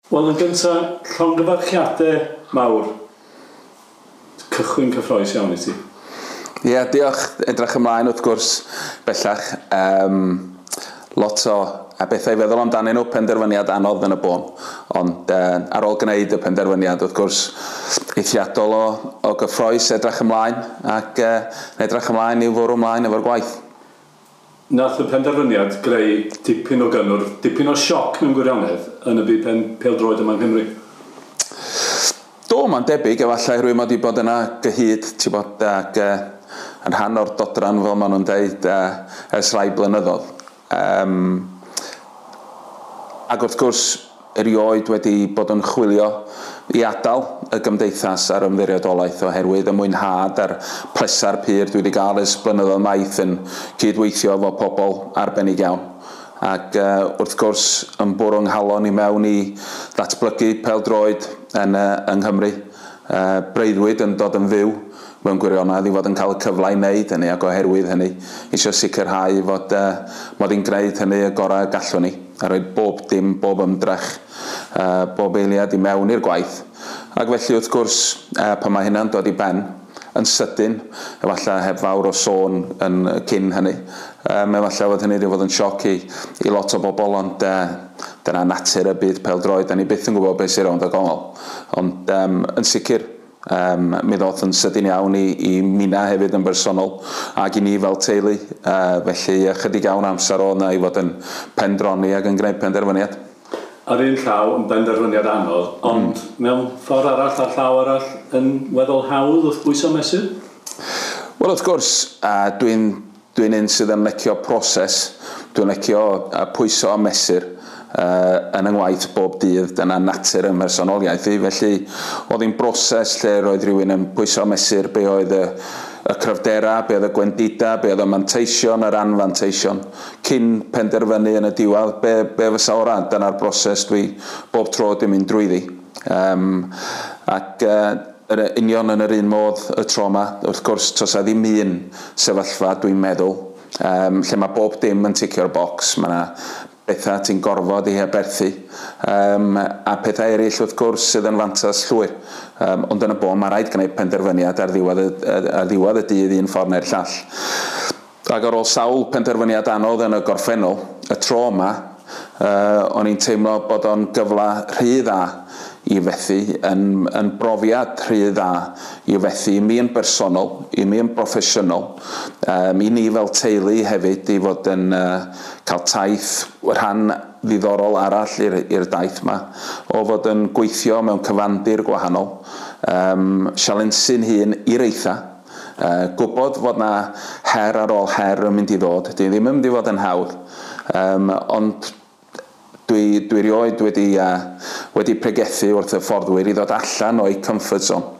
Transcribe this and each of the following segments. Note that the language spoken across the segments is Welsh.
Wel, yn gyntaf, llongyfarchiadau mawr. Cychwyn cyffrous iawn i ti. Ie, yeah, diolch. Edrych ymlaen wrth gwrs bellach. Lot o bethau i feddwl amdanyn nhw, penderfyniad anodd yn y bôn. Ond ar ôl gwneud y penderfyniad, wrth gwrs, eithriadol o gyffrous, edrych ymlaen ac edrych ymlaen i fwrw ymlaen efo'r gwaith. Nath y penderfyniad greu dipyn o gynnwrf, dipyn o sioc mewn gwirionedd yn y byd pêl-droed yma yng Nghymru. Do, mae'n debyg, efallai rhywun wedi bod yna gyhyd, ti'n bod, ac yn rhan o'r dodran, fel maen nhw'n deud, ers rai blynyddoedd. Ac wrth gwrs, erioed wedi bod yn chwilio i adael y gymdeithas a'r ymddiriedolaeth oherwydd y mwynhad a'r pleser pur dwi wedi gael ers blynyddoedd maith yn cydweithio efo pobl arbennig iawn. Ac wrth gwrs yn bwrw nghalon i mewn i ddatblygu pêl-droed yn yng Nghymru. Breuddwyd yn dod yn fyw mewn gwirionedd i fod yn cael y cyfle i wneud hynny, ac oherwydd hynny eisiau sicrhau fod mod i'n gwneud hynny y gorau y gallwn ni, a rhoi bob dim, bob ymdrech, bob eiliad i mewn i'r gwaith. Ac felly wrth gwrs, pan mae hynna'n dod i ben yn sydyn, efallai heb fawr o sôn yn cyn hynny, efallai fod hynny wedi fod yn sioc i lot o bobl, ond dyna natur y byd pêl-droed, da ni byth yn gwybod beth sy'n rownd y gongol. Ond yn sicr, mi ddoth yn sydyn iawn i minna hefyd yn bersonol ac i ni fel teulu, felly ychydig iawn amser oedd yna i fod yn pendroni ac yn gwneud penderfyniad. Ar un llaw yn benderfyniad anodd, ond mewn ffordd arall, ar llaw arall, yn weddol hawdd wrth bwyso mesur? Wel, wrth gwrs, dwi'n un sydd yn licio proses, dwi'n licio pwyso a mesur yn yng ngwaith bob dydd, dyna natur ym mhersonoliaeth i. Felly oedd hi'n broses lle roedd rhywun yn pwyso a mesur be oedd y cryfderau, be oedd y gwendidau, be oedd y manteision, yr anfanteision, cyn penderfynu yn y diwedd be fysa orau. Dyna'r broses dwi bob tro dwi'n mynd drwyddi. Ac yr union yn yr un modd y tro yma, wrth gwrs, toes 'na ddim un sefyllfa dwi'n meddwl, lle mae bob dim yn ticio'r bocs, mae yna bethau ti'n gorfod i aberthu, a pethau eraill wrth gwrs sydd yn fantas llwyr. Ond yn y bôn, mae rhaid gwneud penderfyniad ar ddiwedd y dydd un ffordd neu'r llall. Ac ar ôl sawl penderfyniad anodd yn y gorffennol, y tro yma, o'n i'n teimlo bod o'n gyfle rhy dda i fethu, yn brofiad rhy dda i fethu i mi yn bersonol, i mi yn broffesiynol, i ni fel teulu hefyd i fod yn cael taith rhan ddiddorol arall i'r daith yma, o fod yn gweithio mewn cyfandir gwahanol, sialensu'n hun i'r eitha, gwybod fod na her ar ôl her yn mynd i ddod, di ddim yn mynd i fod yn hawdd, ond dwi erioed wedi pregethu wrth y fforddwyr i ddod allan o'i comfort zone,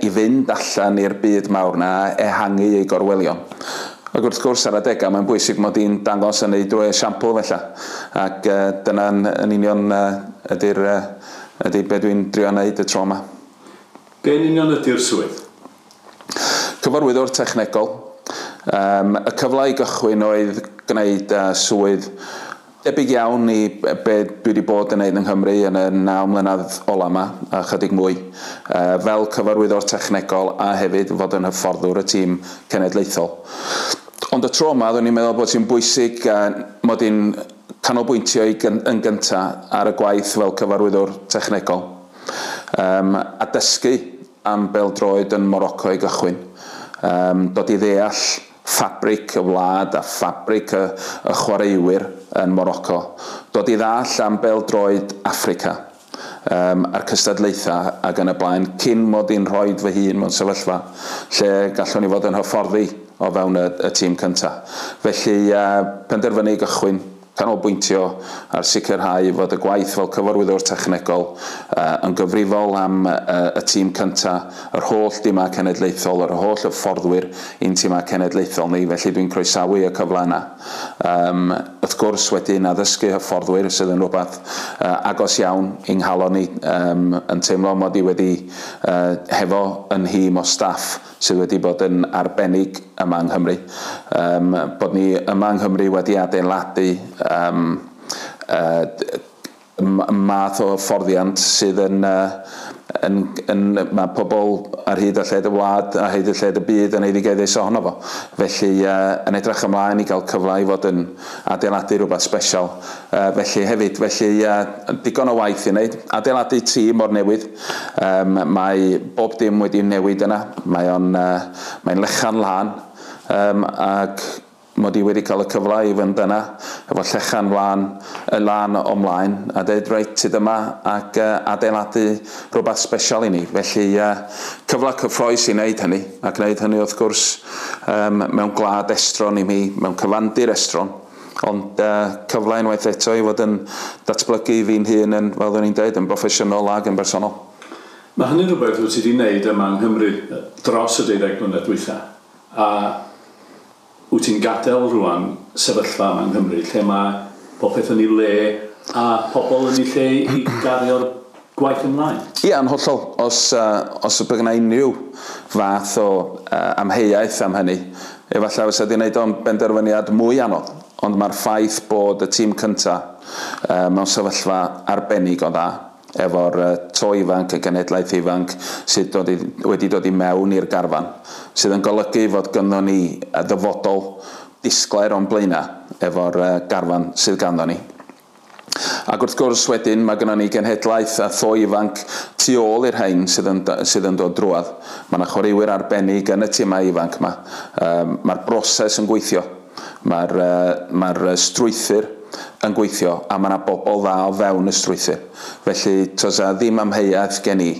i fynd allan i'r byd mawr na, ehangu ei gorwelion. Ac wrth gwrs ar adegau mae'n bwysig mod i'n dangos hynny drwy esiampl felly. Ac dyna'n yn union ydy be dwi'n drio wneud y tro yma. Be yn union ydy'r swydd? Cyfarwyddwr technegol. Y cyfle i gychwyn oedd gwneud swydd debyg iawn i be dwi wedi bod yn neud yng Nghymru yn y 9 mlynedd ola yma, a chydig mwy, fel cyfarwyddwr technegol a hefyd fod yn hyfforddwr y tîm cenedlaethol. Ond y tro yma, oeddwn i'n meddwl bod hi'n bwysig mod i'n canolbwyntio yn gyntaf ar y gwaith fel cyfarwyddwr technegol, a dysgu am bêl-droed yn Morocco i gychwyn, dod i ddeall ffabric y wlad a ffabric y chwaraewyr yn Morocco, dod i ddall am bêl-droed Affrica a'r cystadlaethau ac yn y blaen, cyn mod i'n rhoi fy hun mewn sefyllfa lle gallwn i fod yn hyfforddi o fewn y tîm cyntaf. Felly penderfynu i gychwyn, canolbwyntio ar sicrhau fod y gwaith fel cyfarwyddwr technegol yn gyfrifol am y tîm cyntaf, yr holl dimau cenedlaethol, yr holl hyfforddwyr i'n timau cenedlaethol ni, felly dwi'n croesawu y cyfle yna. Wrth gwrs wedyn addysgu hyfforddwyr sydd yn rhywbeth agos iawn i'n nghalon ni, yn teimlo mod i wedi hefo yn nhîm o staff sydd wedi bod yn arbennig yma yng Nghymru. Bod ni yma yng Nghymru wedi adeiladu math o hyfforddiant sydd yn, mae pobl ar hyd a lled y wlad a hyd a lled y byd yn eiddigeddus ohono fo. Felly yn edrych ymlaen i gael cyfle i fod yn adeiladu rhywbeth special. Felly hefyd, digon o waith i wneud. Adeiladu tîm o'r newydd. Mae bob dim wedi newid yna. Mae'n lechan lân. Ac mod i wedi cael y cyfle i fynd yna efo llechan lân o mlaen a dweud reit ti dyma ac adeiladu rhywbeth special i ni. Felly cyfle cyffrous i wneud hynny, a gwneud hynny wrth gwrs mewn gwlad estron i mi, mewn cyfandir estron, ond cyfle unwaith eto i fod yn datblygu fi'n hun yn, fel o'n i'n dweud, yn broffesiynol ac yn bersonol. Mae hynny'n rhywbeth wyt ti wedi wneud yma yng Nghymru dros y 12 mlynedd dwytha, a wyt ti'n gadael rwan sefyllfa yma yng Nghymru lle mae popeth yn ei le a pobl yn ei lle i gario'r gwaith ymlaen? Ie, yn hollol. Os bydd yna unrhyw fath o amheuaeth am hynny, efallai fysa di wneud o'n benderfyniad mwy anodd. Ond mae'r ffaith bod y tîm cyntaf mewn sefyllfa arbennig o dda, efo'r to ifanc, y genhedlaeth ifanc sydd wedi dod i mewn i'r garfan, sydd yn golygu fod gynnon ni ddyfodol disglair o'n blaenau efo'r garfan sydd ganddo ni. Ac wrth gwrs wedyn mae gynnon ni genhedlaeth a tho ifanc tu ôl i'r rhain sydd yn dod drwadd. Mae yna chwaraewyr arbennig yn y tîmau ifanc yma. Mae'r broses yn gweithio, mae'r strwythur yn gweithio, a mae yna bobl dda o fewn y strwythur. Felly, toes 'na ddim amheuaeth gen i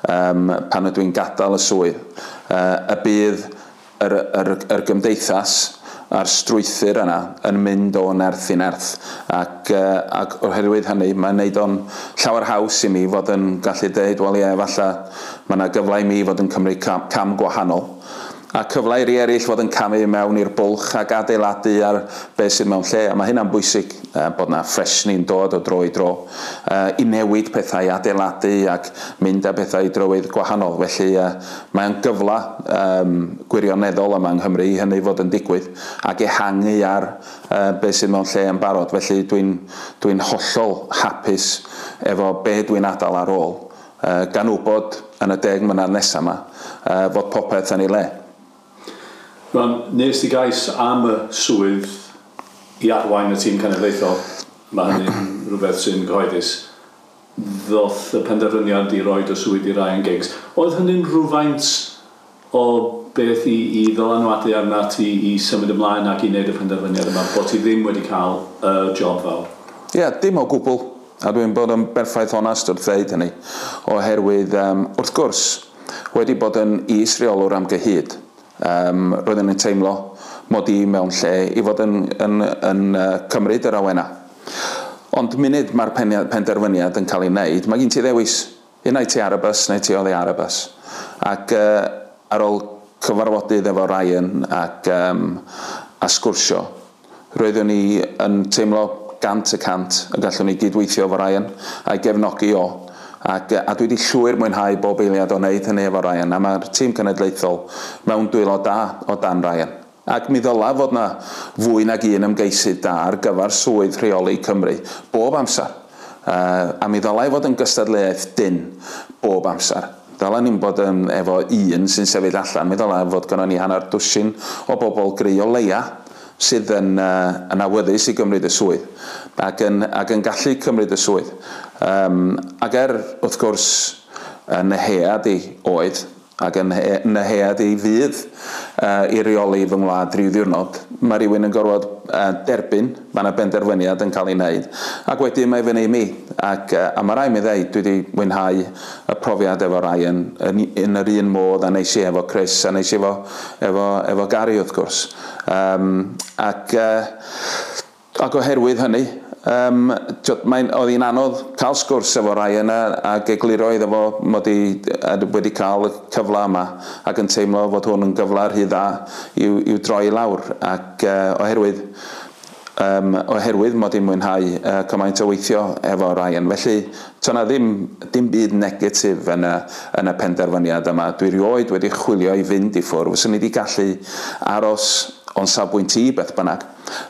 pan ydw i'n gadael y swydd, y bydd yr gymdeithas a'r strwythur yna yn mynd o nerth i nerth. Ac oherwydd hynny, mae'n neud o'n llawer haws i mi fod yn gallu deud, wel ie, falle mae yna gyfle i mi fod yn cymryd cam gwahanol. A cyfle i eraill fod yn camu mewn i'r bwlch ac adeiladu ar beth sydd mewn lle. A mae hynna'n bwysig, bod na freshening dod o dro i dro, i newid pethau, adeiladu ac mynd â pethau i drywydd gwahanol. Felly mae'n gyfle gwirioneddol yma yng Nghymru i hynny fod yn digwydd ac ehangu ar beth sydd mewn lle yn barod. Felly dwi'n hollol hapus efo be dwi'n adael ar ôl, gan wybod yn y 10 mlynedd nesaf yma fod popeth yn ei le. Rwan, nes ti gais am y swydd i arwain y tîm cenedlaethol, mae hynny'n rhywbeth sy'n gyhoeddus, ddoth y penderfyniad i roed y swydd i Ryan Giggs. Oedd hynny'n rhywfaint o beth i ddylanwadu arna ti i symud ymlaen ac i wneud y penderfyniad yma, bod ti ddim wedi cael y job fawr? Ie, dim o gwbl. A dwi'n bod yn berffaith onast wrth ddeud hynny. Oherwydd, wrth gwrs, wedi bod yn is-reolwr am gyhyd. Roeddwn i'n teimlo mod i mewn lle i fod yn cymryd yr awena. Ond munud mae'r penderfyniad yn cael ei wneud, mae gen ti ddewis. Unai ti ar y bus neu ti oddi ar y bus. Ac ar ôl cyfarfodydd efo Ryan ac a sgwrsio, roeddwn i yn teimlo 100% y gallwn ni gydweithio efo Ryan a'i gefnogi o. Ac a dwi wedi llwyr mwynhau bob eiliad o wneud hynny efo Ryan, a mae'r tîm cenedlaethol mewn dwylo da o dan Ryan. Ac mi ddyla fod na fwy nag un ymgeisydd da ar gyfer swydd rheoli Cymru bob amser. A mi ddylai fod yn gystadleuaeth dyn bob amser. Ddyla ni'n bod yn efo un sy'n sefyll allan, mi ddylai fod gynnon ni hanner dwsin o bobl gry o leia sydd yn awyddus i gymryd y swydd ac yn gallu cymryd y swydd. Ac wrth gwrs, nehead i oedd ac yn nehead i fydd i reoli fy ngwlad rhyw ddiwrnod, mae rhywun yn gorfod derbyn, mae yna benderfyniad yn cael ei wneud, ac wedyn mae fyny i mi. Ac a mae rhaid mi ddeud, dwi wedi mwynhau y profiad efo Ryan yn yr un modd a neis i efo Chris a neis i efo Gary wrth gwrs. Ac oherwydd hynny, oedd hi'n anodd cael sgwrs efo Ryan ac egluro iddo fo mod i wedi cael y cyfle yma ac yn teimlo fod hwn yn gyfle rhy dda i'w droi lawr, ac oherwydd mod i'n mwynhau cymaint o weithio efo Ryan. Felly, to na ddim byd negatif yn y penderfyniad yma. Dwi rioed wedi chwilio i fynd i ffwrdd. Fyswn i wedi gallu aros o'n safbwynt i beth bynnag,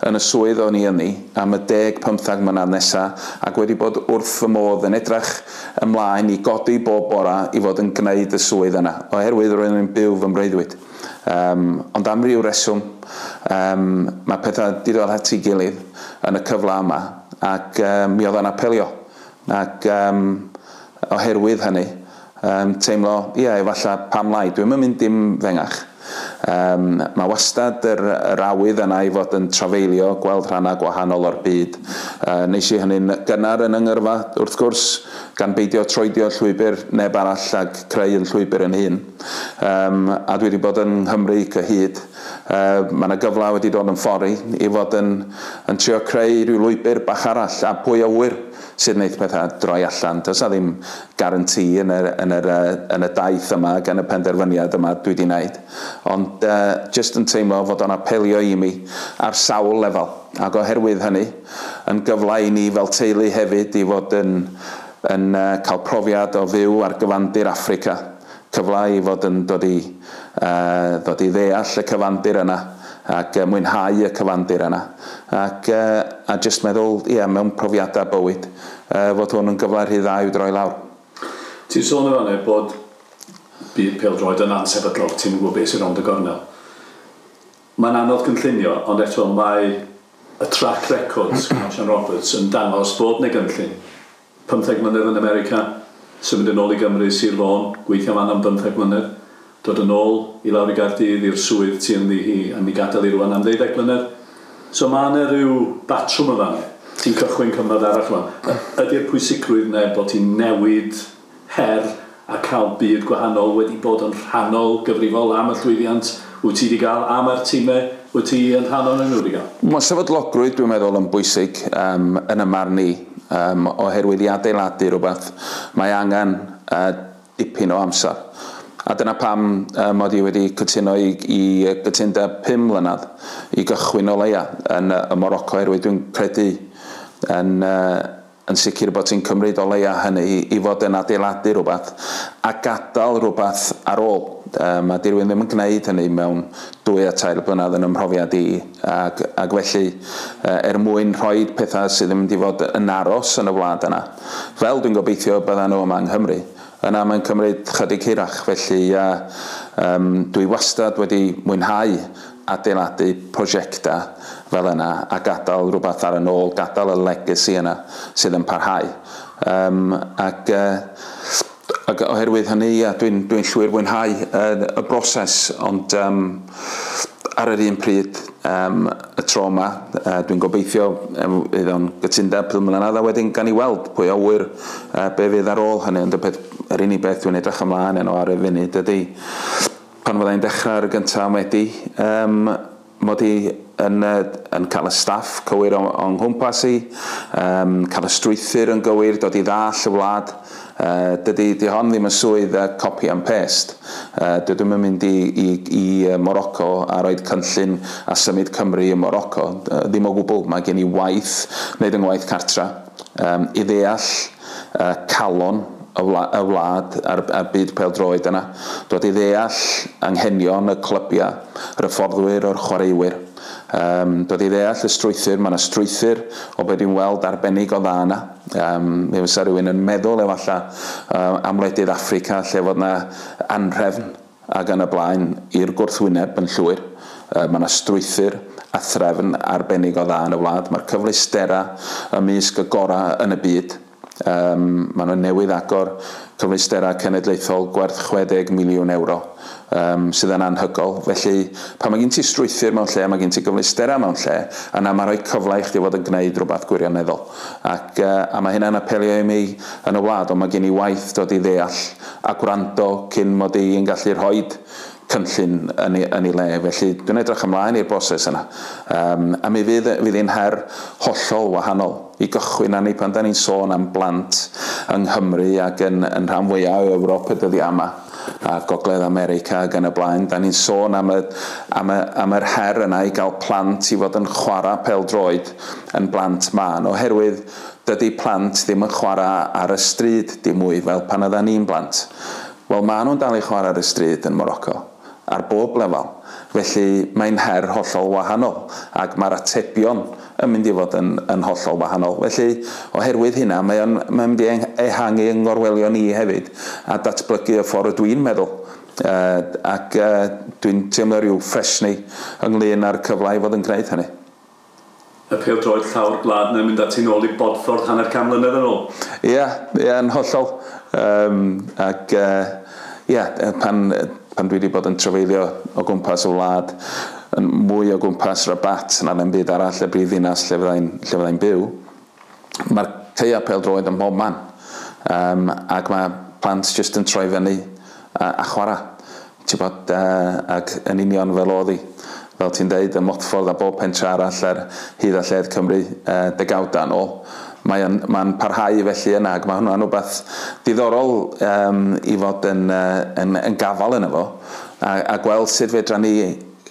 yn y swydd o'n i ynddi am y 10-15 mlynedd nesaf, ac wedi bod wrth fy modd yn edrych ymlaen i godi bob bora i fod yn gwneud y swydd yna, oherwydd roeddwn i'n byw fy mreuddwyd. Ond am ryw reswm, mae pethau wedi dod at ei gilydd yn y cyfle yma, ac mi oedd o'n apelio. Ac oherwydd hynny, teimlo, ie, efallai pam lai, dwi'm yn mynd dim fengach. Mae wastad yr awydd yna i fod yn trafeilio, gweld rhannau gwahanol o'r byd. Nes i hynny'n gynnar yn yngyrfa, wrth gwrs, gan beidio troedio llwybr neb arall ac creu yn llwybr yn hun. A dwi wedi bod yng Nghymru cyhyd. Mae yna gyfle wedi dod yn ffordd i fod yn trio creu rhyw lwybr bach arall, a pwy a ŵyr sydd wneud pethau droi allan. Does na ddim garanti yn y daith yma ac yn y penderfyniad yma dwi wedi wneud. Ond just yn teimlo fod o'n apelio i mi ar sawl lefel. Ac oherwydd hynny, yn gyfle i ni fel teulu hefyd i fod yn cael profiad o fyw ar gyfandir Affrica. Cyfle i fod yn dod i ddeall y cyfandir yna ac mwynhau y cyfandir yna. Ac a just meddwl, ie, mewn profiadau bywyd, fod hwn yn gyfle rhy dda i'w droi lawr. Ti'n sôn yn fan'na bod byd pêl-droed yn ansefydlog, ti'n gwybod beth sy'n rownd y gornel. Mae'n anodd cynllunio, ond eto mae y track records Osian Roberts yn dangos bod neu gynllun. 15 mlynedd yn America, symud yn ôl i Gymru, Sir Fôn, gweithio fan am 15 mlynedd, dod yn ôl i lawr i Gaerdydd i'r swydd ti ynddi hi a mi gadael i rwan am 12 mlynedd. So mae yna rhyw batrwm yn fan'na. Ti'n cychwyn cyfnod arall rwan. Ydy'r pwysigrwydd yna bod ti'n newid her a cael byd gwahanol wedi bod yn rhannol gyfrifol am y llwyddiant wyt ti wedi gael, am yr tîmau wyt ti yn rhannol yn nhw wedi gael? Mae sefydlogrwydd, dwi'n meddwl, yn bwysig yn y marn i, oherwydd i adeiladu rhywbeth, mae angen dipyn o amser. A dyna pam mod i wedi cytuno i gytundeb 5 mlynedd i gychwyn o leia yn y Morocco, oherwydd dwi'n credu yn sicr bod ti'n cymryd o leia hynny i fod yn adeiladu rhywbeth a gadael rhywbeth ar ôl. Mae di rhywun ddim yn gwneud hynny mewn 2 a 3 blynedd yn ymhrofiad i, ac felly er mwyn rhoi pethau sydd ddim wedi fod yn aros yn y wlad yna, fel dwi'n gobeithio byddan nhw yma yng Nghymru, yna mae'n cymryd chydig hirach. Felly dwi wastad wedi mwynhau adeiladu prosiectau fel yna a gadael rhywbeth ar yn ôl, gadael y legacy yna sydd yn parhau. Ac oherwydd hynny, dwi'n llwyr fwynhau y broses, ond ar yr un pryd, y tro yma, dwi'n gobeithio fydd o'n gytundeb 5 mlynedd, a wedyn gan i weld pwy a ŵyr be fydd ar ôl hynny. Ond yr unig beth dwi'n edrych ymlaen enw ar y funud ydy, pan fyddai'n dechrau ar y gyntaf Medi, mod i yn cael y staff cywir o'n nghwmpas i, cael y strwythur yn gywir, dod i ddall y wlad. Dydy hon ddim yn swydd copy and paste. Dydw i'm yn mynd i Morocco a roed cynllun a symud Cymru i Morocco. Ddim o gwbl. Mae gen i waith, wneud yng ngwaith cartra, i ddeall calon y wlad a'r byd pêl-droed yna. Dod i ddeall anghenion y clybiau, yr hyfforddwyr o'r chwaraewyr. Dod i ddeall y strwythur. Mae yna strwythur o beth dwi'n weld arbennig o dda yna. Mi fysa rhywun yn meddwl efallai am wledydd Affrica lle fod yna anhrefn ac yn y blaen i'r gwrthwyneb yn llwyr. Mae yna strwythur a threfn arbennig o dda yn y wlad. Mae'r cyfleusterau ymysg y gorau yn y byd. Maen nhw'n newydd agor cyfleusterau cenedlaethol gwerth 60 miliwn euro, sydd yn anhygol. Felly, pan mae gen ti strwythur mewn lle, mae gen ti gyfleusterau mewn lle, yna mae'n rhoi cyfle i chdi fod yn gwneud rhywbeth gwirioneddol. Ac a mae hynna'n apelio i mi yn y wlad, ond mae gen i waith dod i ddeall a gwrando cyn mod i yn gallu rhoi cynllun yn ei le. Felly dwi'n edrych ymlaen i'r broses yna. A mi fydd hi'n her hollol wahanol i gychwyn arni pan da ni'n sôn am blant yng Nghymru ac yn rhan fwyaf o Ewrop y dyddiau yma, a Gogledd America ac yn y blaen. Da ni'n sôn am yr her yna i gael plant i fod yn chwarae pêl-droed yn blant mân, oherwydd dydy plant ddim yn chwarae ar y stryd dim mwy fel pan oeddan ni'n blant. Wel, maen nhw'n dal i chwarae ar y stryd yn Morocco. ar bob lefel. Felly mae'n her hollol wahanol ac mae'r atebion yn mynd i fod yn hollol wahanol. Felly oherwydd hynna mae'n mynd i ehangu yng ngorwelion ni hefyd a datblygu y ffordd dwi'n meddwl. Ac dwi'n teimlo rhyw ffresni ynglyn â'r cyfle i fod yn gwneud hynny. Y pêl-droed llawr gwlad yn mynd â ti nôl i Bodffordd 50 mlynedd yn ôl? Ie, yn hollol. Ac ie, pan dwi wedi bod yn trafeilio o gwmpas y wlad, yn mwy o gwmpas Rabat na ddim byd arall, y brif ddinas lle fyddai'n byw, mae'r caeau pêl-droed yn mhob man. Ac mae plant jyst yn troi fyny a chwarae. Ti'n bod, ac yn union fel oedd hi. Fel ti'n deud, y Modffordd a bob pentre arall ar hyd a lled Cymru degawda yn ôl. Mae'n parhau felly yna, ac mae hwnna'n rhywbeth diddorol i fod yn gafal yna fo, a gweld sut fedra ni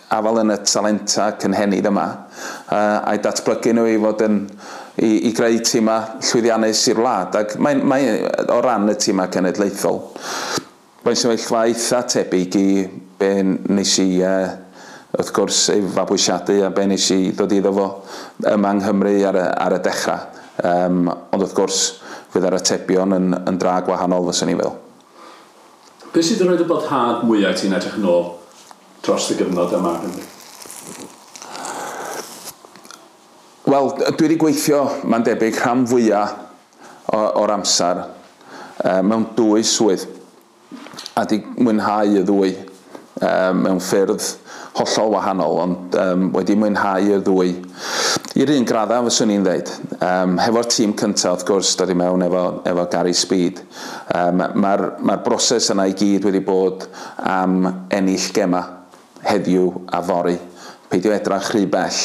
afal yn y talenta cynhenid yma, a'i datblygu nhw i fod yn i greu tîmau llwyddiannus i'r wlad. Ac mae o ran y tîmau cenedlaethol, mae'n sefyllfa eitha tebyg i be nes i wrth gwrs ei fabwysiadu a be nes i ddod iddo fo yma yng Nghymru ar y dechrau. Ond wrth gwrs, fydd yr atebion yn dra gwahanol fyswn i'n feddwl. Be sydd yn rhoi dy boddhad mwyaf ti'n edrych yn ôl dros y gyfnod yma? Wel, dwi wedi gweithio, mae'n debyg, rhan fwyaf o'r amser mewn dwy swydd. A di mwynhau y ddwy mewn ffyrdd hollol wahanol, ond wedi mwynhau y ddwy. I'r un graddau fyswn i'n dweud. Hefo'r tîm cyntaf, wrth gwrs, dod i mewn efo Gary Speed. Mae'r broses yna i gyd wedi bod am ennill gema heddiw a fory. Peidio edrach rhy bell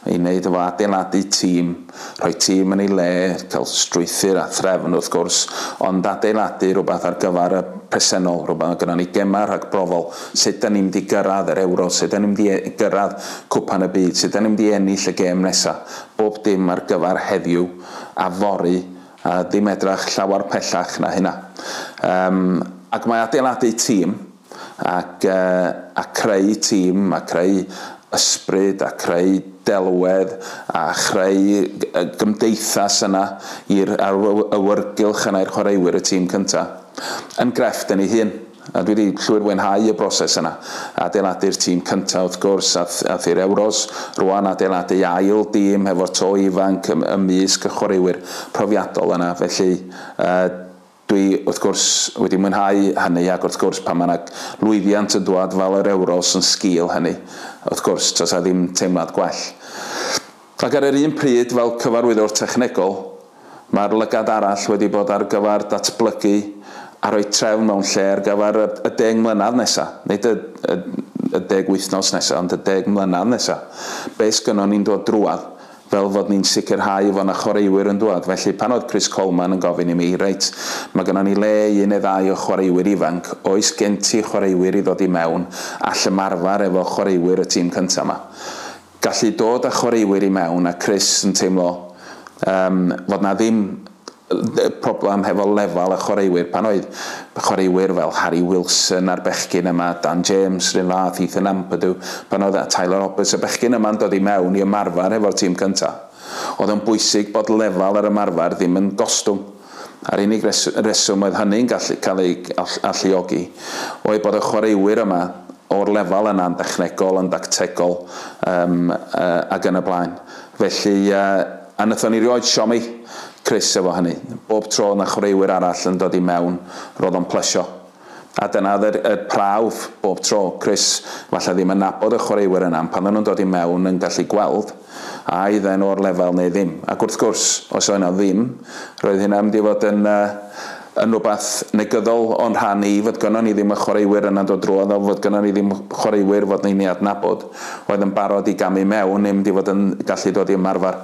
i wneud efo adeiladu tîm, rhoi tîm yn ei le, cael strwythur a threfn wrth gwrs, ond adeiladu rhywbeth ar gyfer y presennol, rhywbeth gyda ni gemau rhagbrofol, sut da ni'n mynd i gyrraedd yr Euro, sut da ni'n mynd i gyrraedd Cwpan y Byd, sut da ni'n mynd i ennill y gêm nesaf. Bob dim ar gyfer heddiw a fory, a ddim edrach llawer pellach na hynna. Ac mae adeiladu tîm ac a creu tîm, a creu ysbryd, a creu delwedd, a chreu gymdeithas yna i'r awyrgylch yna i'r chwaraewyr y tîm cyntaf. Yn grefft yn ei hun. A dwi wedi llwyr fwynhau y broses yna. Adeiladu'r tîm cyntaf wrth gwrs, ath i'r Euros, rwan adeiladu ail dîm hefo'r to ifanc ymysg y chwaraewyr profiadol yna. Felly dwi wrth gwrs wedi mwynhau hynny, ac wrth gwrs pan mae yna lwyddiant yn dwad fel yr Euros yn sgil hynny, wrth gwrs tasa ddim teimlad gwell. Ac ar yr un pryd, fel cyfarwyddwr technegol, mae'r lygad arall wedi bod ar gyfer datblygu a rhoi trefn mewn lle ar gyfer y 10 mlynedd nesaf. Nid y 10 wythnos nesaf, ond y 10 mlynedd nesaf. Be sgynnon ni'n dod drwadd, fel fod ni'n sicrhau fod yna chwaraewyr yn dŵad. Felly pan oedd Chris Coleman yn gofyn i mi, reit, mae gynnon ni le i un neu ddau o chwaraewyr ifanc, oes gen ti chwaraewyr i ddod i mewn a ymarfer efo chwaraewyr y tîm cyntaf yma. Gallu dod â chwaraewyr i mewn, a Chris yn teimlo fod na ddim problem hefo lefel y chwaraewyr pan oedd chwaraewyr fel Harry Wilson a'r bechgyn yma, Dan James, rhywun fath, Ethan Ampadu, pan oedd Tyler Roberts, y bechgyn yma'n dod i mewn i ymarfer hefo'r tîm cyntaf. Oedd yn bwysig bod lefel yr ymarfer ddim yn gostwng. A'r unig reswm oedd hynny'n gallu cael ei alluogi oedd bod y chwaraewyr yma o'r lefel yna'n dechnegol, yn dactegol ac yn y blaen. Felly, a wnaethon ni rioed siomi Chris efo hynny. Bob tro yna chwaraewyr arall yn dod i mewn, roedd o'n plesio. A dyna oedd y prawf bob tro. Chris falle ddim yn nabod y chwaraewyr yna, pan nhw'n dod i mewn yn gallu gweld a oedden nhw o'r lefel neu ddim. Ac wrth gwrs, os oedd yna ddim, roedd hynna mynd i fod yn rhywbeth negyddol o'n rhan i, fod gynnon ni ddim y chwaraewyr yna'n dod drwodd, fod gynnon ni ddim chwaraewyr fod ni'n ei adnabod, oedd yn barod i gamu mewn, neu mynd i fod yn gallu dod i ymarfer.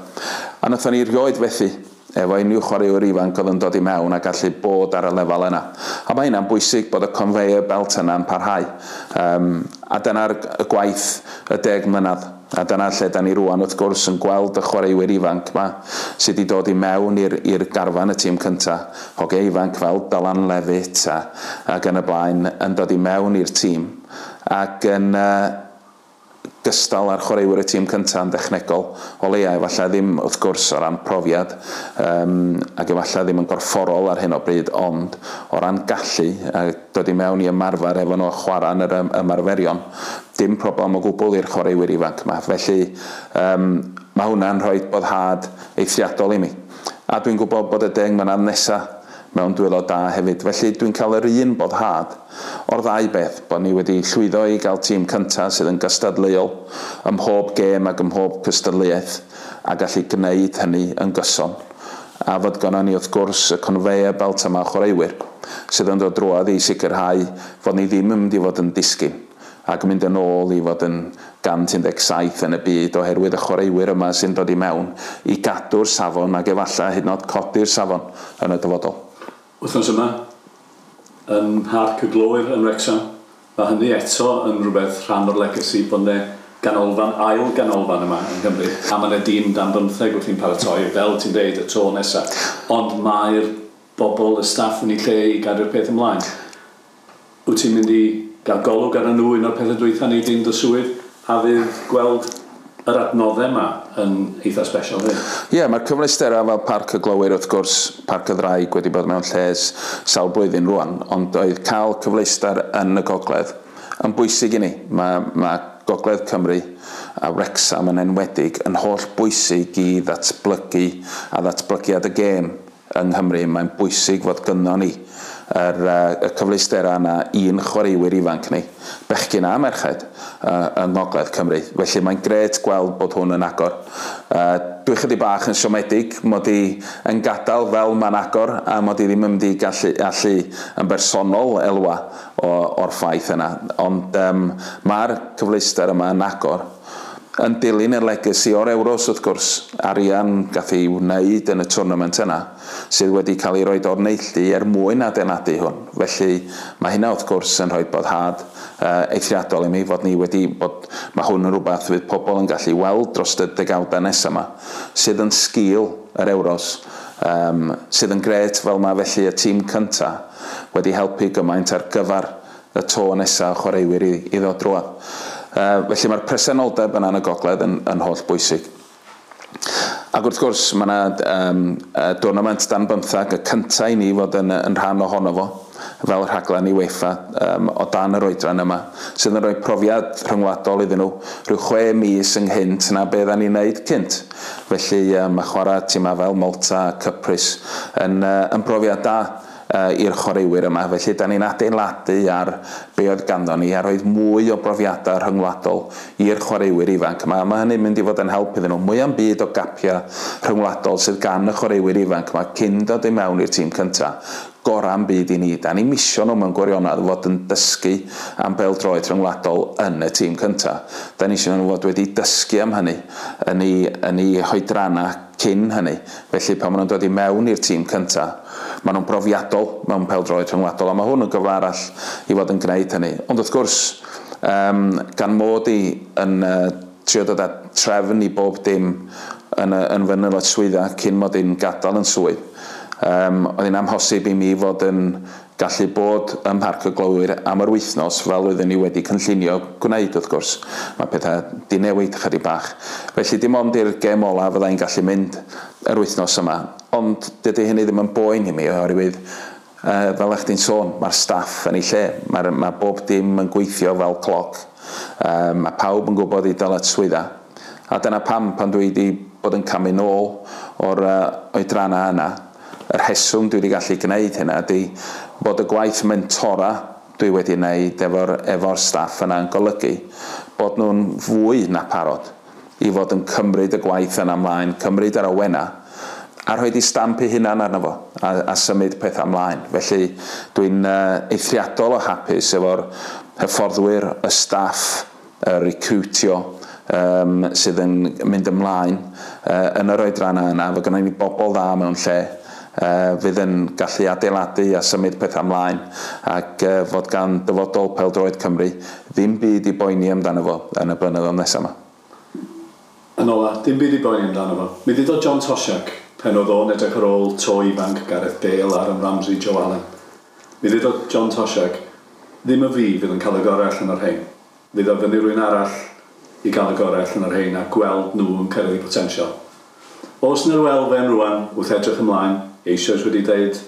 A wnaethon ni rioed fethu efo unrhyw chwaraewr ifanc oedd yn dod i mewn a gallu bod ar y lefel yna. A mae hynna'n bwysig bod y conveyor belt yna'n parhau. A dyna'r gwaith y 10 mlynedd. A dyna lle da ni rwan wrth gwrs yn gweld y chwaraewyr ifanc yma sydd wedi dod i mewn i'r garfan y tîm cyntaf. Hogia ifanc fel Dylan Levitt ac yn y blaen yn dod i mewn i'r tîm. ac yn gystal â'r chwaraewyr y tîm cyntaf yn dechnegol o leia, efallai ddim wrth gwrs o ran profiad ac efallai ddim yn gorfforol ar hyn o bryd, ond o ran gallu a dod i mewn i ymarfer efo nhw a chwarae yn yr ymarferion, dim problem o gwbl i'r chwaraewyr ifanc yma. Felly mae hwnna'n rhoi boddhad eithriadol i mi. A dwi'n gwybod bod y 10 mlynedd nesaf mewn dwylo da hefyd. Felly dwi'n cael yr un boddhad o'r ddau beth, bod ni wedi llwyddo i gael tîm cyntaf sydd yn gystadleuol ym mhob gêm ac ym mhob cystadleuaeth a gallu gwneud hynny yn gyson. A fod gynnon ni wrth gwrs y conveyor belt yma o chwaraewyr sydd yn dod drwodd i sicrhau fod ni ddim yn mynd i fod yn disgyn ac yn mynd yn ôl i fod yn 117 yn y byd oherwydd y chwaraewyr yma sy'n dod i mewn i gadw'r safon ac efallai hyd yn oed codi'r safon yn y dyfodol. Wythnos yma, yn Mharc y Glowyr yn Wrecsam, mae hynny eto yn rhywbeth rhan o'r legacy bod yna ganolfan, ail ganolfan yma yng Nghymru, a mae yna dîm dan 15 wrthi'n paratoi, fel ti'n deud, y to nesaf. Ond mae'r bobl, y staff yn ei lle i gadw'r peth ymlaen. Wyt ti'n mynd i gael golwg ar nhw un o'r pethau dwytha ni dyn dy swydd, a fydd gweld yr adnoddau yma yn eitha special hefyd? Ie, yeah, mae'r cyfleusterau fel Parc y Glowyr wrth gwrs, Parc y Ddraig wedi bod mewn lles sawl blwyddyn rwan, ond oedd cael cyfleuster yn y gogledd yn bwysig i ni. Mae Gogledd Cymru a Wrecsam yn enwedig yn holl bwysig i ddatblygu a ddatblygiad y gêm yng Nghymru. Mae'n bwysig fod gynnon ni y cyfleusterau yna i'n chwaraewyr ifanc ni, bechgyn a merched yng Ngogledd Cymru. Felly mae'n grêt gweld bod hwn yn agor. Dwi chydig bach yn siomedig mod i yn gadael fel mae'n agor a mod i ddim yn mynd i allu yn bersonol elwa o'r ffaith yna. Ond mae'r cyfleuster yma yn agor yn dilyn y legacy o'r Euros wrth gwrs, arian gath ei wneud yn y tournament yna sydd wedi cael ei roed o'r neilltu er mwyn adeiladu hwn. Felly mae hynna wrth gwrs yn rhoi boddhad eithriadol i mi fod ni wedi bod, mae hwn yn rhywbeth fydd pobl yn gallu weld dros y degawdau nesaf yma sydd yn sgil yr Euros, sydd yn grêt fel mae felly y tîm cyntaf wedi helpu gymaint ar gyfer y to nesaf o chwaraewyr i ddod drwodd. Felly mae'r presenoldeb yna yn y gogledd yn holl bwysig. Ac wrth gwrs mae yna dwrnament dan 15, y cyntaf i ni fod yn rhan ohono fo, fel rhaglen i UEFA o dan yr oedran yma, sydd yn rhoi profiad rhyngwladol iddyn nhw rhyw 6 mis ynghynt na be dda ni'n neud cynt. Felly mae chwarae timau fel Malta a Cyprus yn brofiad da i'r chwaraewyr yma. Felly da ni'n adeiladu ar be oedd ganddo ni a roedd mwy o brofiadau rhyngwladol i'r chwaraewyr ifanc yma. Mae hynny'n mynd i fod yn help iddyn nhw. Mwy am byd o gapiau rhyngwladol sydd gan y chwaraewyr ifanc yma cyn dod i mewn i'r tîm cyntaf. Gorau'n byd i ni. Da ni'n misio nhw mewn gwirionedd fod yn dysgu am bêl-droed rhyngwladol yn y tîm cyntaf. Da ni isio nhw fod wedi dysgu am hynny yn eu hoedrannau cyn hynny. Felly pan maen nhw'n dod i mewn i'r tîm cyntaf, maen nhw'n brofiadol mewn pêl-droed rhyngwladol, a mae hwn yn gyfle arall i fod yn gwneud hynny. Ond wrth gwrs, gan mod i yn trio dod â trefn i bob dim yn fy nyletswydda cyn mod i'n gadael yn swydd, oedd hi'n amhosib i mi fod yn gallu bod ym Mharc y Glowyr am yr wythnos fel oeddwn ni wedi cynllunio gwneud wrth gwrs. Mae pethau di newid chydig bach. Felly dim ond i'r gêm ola fyddai'n gallu mynd yr wythnos yma. Ond dydy hynny ddim yn boen i mi oherwydd fel eich ti'n sôn, mae'r staff yn ei lle. Mae bob dim yn gweithio fel cloc. Mae pawb yn gwybod ei dyletswydda. A dyna pam pan dwi wedi bod yn camu nôl o'r oedrannau yna, yr rheswm dwi wedi gallu gwneud hynna ydy bod y gwaith mentora dwi wedi wneud efo'r staff yna yn golygu bod nhw'n fwy na parod i fod yn cymryd y gwaith yna ymlaen, cymryd yr awena a rhoi di stamp eu hunan arno fo a symud pethau ymlaen. Felly dwi'n eithriadol o hapus efo'r hyfforddwyr, y staff, y recrwtio sydd yn mynd ymlaen yn yr oedrannau yna. Fe gynnon ni bobl dda mewn lle fydd yn gallu adeiladu a symud pethau ymlaen ac fod gan dyfodol pêl-droed Cymru ddim byd i boeni amdano fo yn y blynyddoedd nesaf yma. Yn ola, dim byd i boeni amdano fo. Mi ddudodd John Toshack pen oedd o'n edrych ar ôl to ifanc Gareth Bale, Aaron Ramsey, Joe Allen. Mi ddudodd John Toshack, ddim y fi fydd yn cael y gorau allan o'r rhain. Fydd o fyny rhywun arall i gael y gorau allan o'r rhein a gweld nhw yn cyrraedd eu potensial. Oes 'na ryw elfen rwan, wrth edrych ymlaen, eisoes wedi deud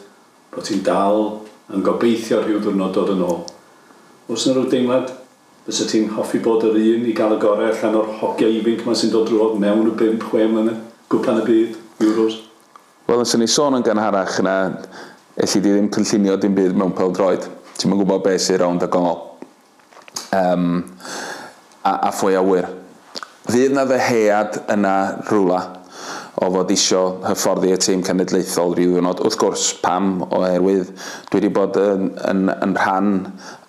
bod ti'n dal yn gobeithio rhyw ddiwrnod dod yn ôl. Oes 'na ryw deimlad fysa ti'n hoffi bod yr un i gael y gorau allan o'r hogiau ifanc yma sy'n dod drwodd mewn y 5-6 mlynedd, Gwpan y Byd, Euros? Wel, nes i sôn yn gynharach na elli di ddim cynllunio dim byd mewn pêl-droed. Ti'm yn gwybod beth sy'n rownd y gongol. A phwy a ŵyr. Fydd 'na ddyhead yna rhywle o fod isio hyfforddi y tîm cenedlaethol rhyw ddiwrnod. Wrth gwrs, pam? Oherwydd dwi wedi bod yn rhan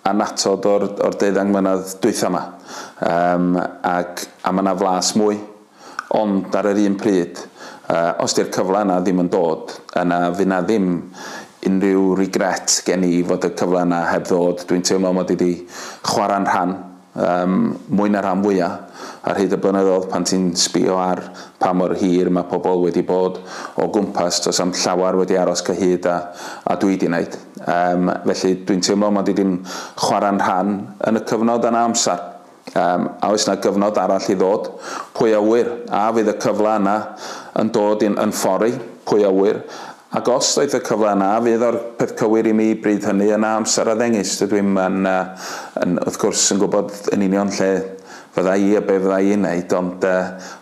annatod o'r 20 mlynedd dwytha yma. Ac a mae yna flas mwy. Ond ar yr un pryd, os di'r cyfle yna ddim yn dod, yna fydd na ddim unrhyw regret gen i fod y cyfle yna heb ddod. Dwi'n teimlo mod i wedi chwarae'n rhan, mwy na rhan fwyaf, ar hyd y blynyddoedd pan ti'n sbio ar pa mor hir mae pobl wedi bod o gwmpas, does am llawer wedi aros cyhyd a dwi wedi wneud. Felly dwi'n teimlo mod i wedi chwarae'n rhan yn y cyfnod yna amser. A oes yna gyfnod arall i ddod, pwy a ŵyr, a fydd y cyfle yna yn dod yn ffordd i, pwy a ŵyr. Ac os doedd y cyfle yna, fydd o'r peth cywir i mi bryd hynny yna amser a ddengys. Dydw i'm yn, wrth gwrs, yn gwybod yn union lle fydda i a be fydda i'n neud, ond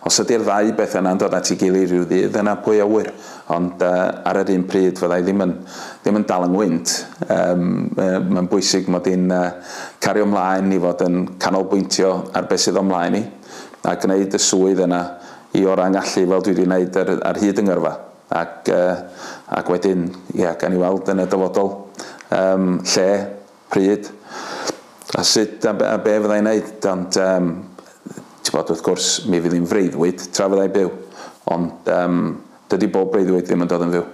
os ydy'r ddau beth yna'n dod at ei gilydd rhyw ddydd, yna pwy a ŵyr. Ond ar yr un pryd fydda i ddim yn dal yng ngwynt. Mae'n bwysig mod i'n cario ymlaen i fod yn canolbwyntio ar beth sydd o'm mlaen i, a gwneud y swydd yna i orau ngallu fel dwi wedi gwneud ar hyd yng ngyrfa. Ac wedyn, ia, gan i weld yn y dyfodol lle, pryd, a sut a be fyddai'n neud. Ond, ti'n bod, wrth gwrs, mi fydd hi'n freuddwyd tra fyddai byw. Ond dydy bob breuddwyd ddim yn dod yn fyw.